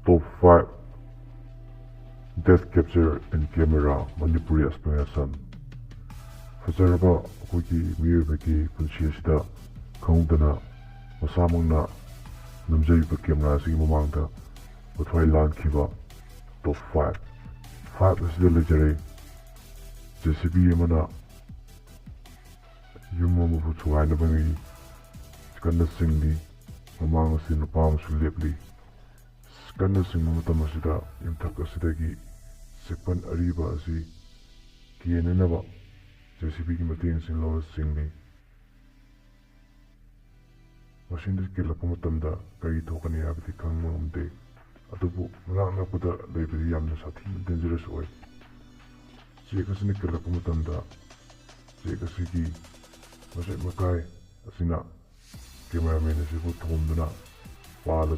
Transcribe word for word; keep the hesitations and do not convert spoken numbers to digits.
Top five: Death Capture in Camera, Manipuri Explanation. ꯐꯖꯔꯕ ꯑꯩꯈꯣꯏꯒꯤ ꯃꯤꯑꯣꯏꯕꯒꯤ ꯄꯨꯟꯁꯤ ꯑꯁꯤꯗ ꯈꯪꯍꯧꯗꯅ ꯃꯁꯥꯃꯛꯅ ꯅꯝꯖꯔꯤꯕ camera ꯑꯁꯤꯒꯤ ꯃꯃꯥꯡꯗ ꯃꯊ꯭ꯋꯥꯏ ꯂꯥꯟꯈꯤꯕ top five꯫ Five ꯑꯁꯤꯗ ꯂꯩꯖꯔꯦ: JCB ꯑꯃꯅ ꯌꯨꯝ ꯑꯃꯕꯨ ꯊꯨꯒꯥꯏꯅꯕ ꯃꯤ ꯀꯟꯅ ꯆꯤꯡꯂꯤ꯫ ꯃꯃꯥꯡ ꯑꯁꯤ ꯅꯨꯄꯥ ꯑꯃꯁꯨ ꯂꯦꯞꯂꯤ꯫ ꯀꯟꯅ ꯆꯤꯡꯕ ꯃꯇꯝ ꯑꯁꯤꯗ ꯌꯨꯝꯊꯛ ꯑꯁꯤꯗꯒꯤ ꯆꯦꯛꯄꯟ ꯑꯔꯤꯕ ꯑꯁꯤ ꯀꯦꯟꯅꯅꯕ JCBꯒꯤ ꯃꯇꯦꯡ ꯑꯁꯤ ꯂꯧꯔ ꯆꯤꯡꯂꯤ꯫ ꯃꯁꯤꯅ ꯀꯦꯜꯂꯛꯄ ꯃꯇꯝꯗ ꯀꯔꯤ ꯊꯣꯛꯀꯅꯤ ꯍꯥꯏꯕꯗꯤ ꯈꯪꯕ ꯉꯝꯗꯦ꯫ ꯑꯗꯨꯕꯨ ꯃꯅꯥꯛ ꯅꯛꯄꯗ ꯂꯩꯕꯗꯤ ꯌꯥꯝꯅ ꯁꯥꯊꯤꯅ dangerous ꯑꯣꯏ꯫ ꯆꯦꯛ ꯑꯁꯤꯅ ꯀꯦꯜꯂꯛꯄ ꯃꯇꯝꯗ ꯆꯦꯛ ꯑꯁꯤꯒꯤ ꯃꯆꯦꯠ ꯃꯀꯥꯏ ꯑꯁꯤꯅ cameraman ꯑꯁꯤꯕꯨ ꯊꯣꯝꯗꯨꯅ ꯄꯥꯜꯂ